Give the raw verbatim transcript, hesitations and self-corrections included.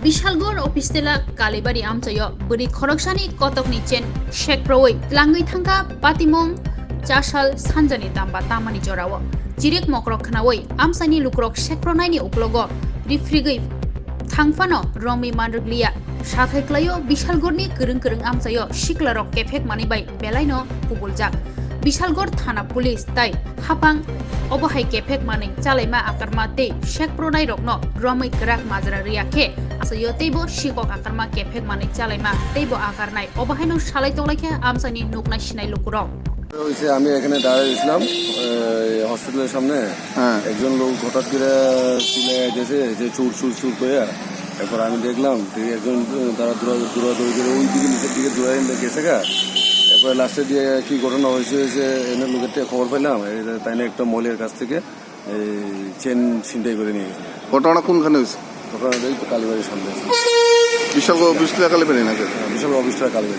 Bishalgarh Opistela Kalibari amchaio bwrwi khoroksani kotokni chain sekprowi tlangwi thangkha patimung chasal sanjani tamba tamani jorao. Chirik mokrok khnawi amchaini lukurok sekpronaini uklogo rifrigwi thangphano romwi manrwkliya. Sathai klaio Bishalgarhni kwrwng kwrwng amchaio siklarok kephek manwi bai belaino kubuljak. Bishalgarh thana police tai hapang obo hai kephek manwi chalaima akarma tei sekpronairokno romwi kwrak majra rwya khe amchaio teibo sikok akarma kephek manwi chalaima teibo akarnai obo haino salai tonglaikha amchaini nuknai sinai lukurok. হয়েছে, আমি এখানে দাঁড়ায় রয়েছিলাম এই হসপিটালের সামনে। হ্যাঁ। একজন লোক হঠাৎ করে চিল্লায় গেছে যে চুর চুর চুর করে। এরপর আমি দেখলাম ঠিক একজন, আহ, তারা দৌড়া-, দৌড়াদৌড়ি করে ওই দিকে নিচের দিকে দৌড়ায় গেছে গা। এরপরে লাস্টে দিয়ে কি ঘটনা হয়েছে যে এনে লোকের থেকে খবর পেলাম, এই তাই না একটা মলের কাছ থেকে এই চেন ছিনতাই করে নিয়ে গেছে। ঘটনা কোনখানে হয়েছে? ঘটনা এই তো কালীবাড়ির সামনে। বিশাল অফিসটা কালীবাড়ি নাকি? হ্যাঁ, বিশাল অফিসটা কালীবাড়ি।